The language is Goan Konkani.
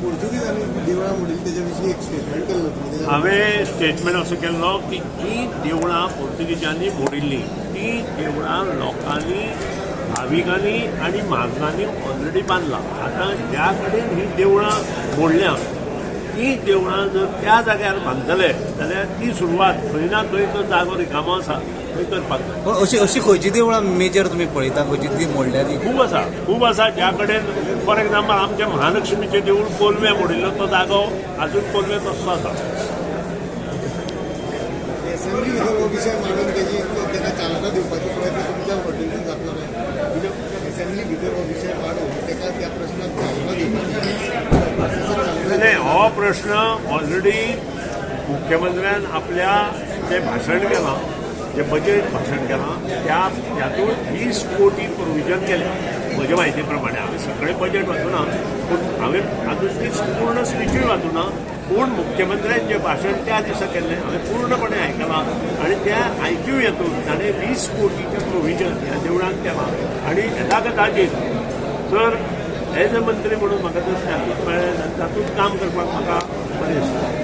पोर्तुगीजांनी देवळां मोडिल्ली तेच्या विशीं एक स्टेटमेंट केल्लो तुमी हांवें स्टेटमेंट असो केल्लो की जी देवळां पोर्तुगीजांनी मोडिल्लीं ती देवळां लोकांनी, भाविकांनी आनी म्हाजनांनी ऑलरेडी बांदलां. आतां ज्या कडेन ही देवळां मोडल्या ती देवळां जर त्या जाग्यार बांदतले जाल्यार ती सुरवात खंय ना खंय तो जागो रिकामो आसा थंय करपाक जाय. पण अशी अशी खंयची देवळां मेजर तुमी पळयता, खंयची ती मोडल्या ती? खूब आसा, खूब आसा. ज्या कडेन, फॉर एग्जाम्पल, आमचें महालक्ष्मीचें देवूळ कोलवें मोडिल्लो तो जागो अजून कोलवें तसो आसा. एसेंब्ली भितर हो विशय मांडून तेजी ताका चालना दिवपाचो प्रयत्न तुमच्या वटेनसून जातलो काय? एसेंब्ली भितर हो विशय मांडून ताका त्या प्रश्नाक चालना दिवपाची. नाही, हो प्रश्न ऑलरेडी मुख्यमंत्र्यान आपल्या जे भाशण केलां, जे बजेट भाशण केलां, त्या त्यातून 20 कोटी प्रोविजन केलें. म्हजे म्हायती प्रमाणे, हांवें सगळें बजेट वाचूना, पूण हांवें आजून तीच पूर्ण स्पिचूय वाचूना, पूण मुख्यमंत्र्यान जें भाशण त्या दिसा केल्लें हांवें पूर्णपणे आयकलां आनी त्या आयक्यू हेतून ताणें 20 कोटीचें प्रोविजन ह्या देवळान केलां. आनी येदा कदाचीत जर एज अ मंत्री म्हणून म्हाका जर तातूंत मेळ्ळें जाल्यार तातूंत काम करपाक म्हाका बरें दिसता.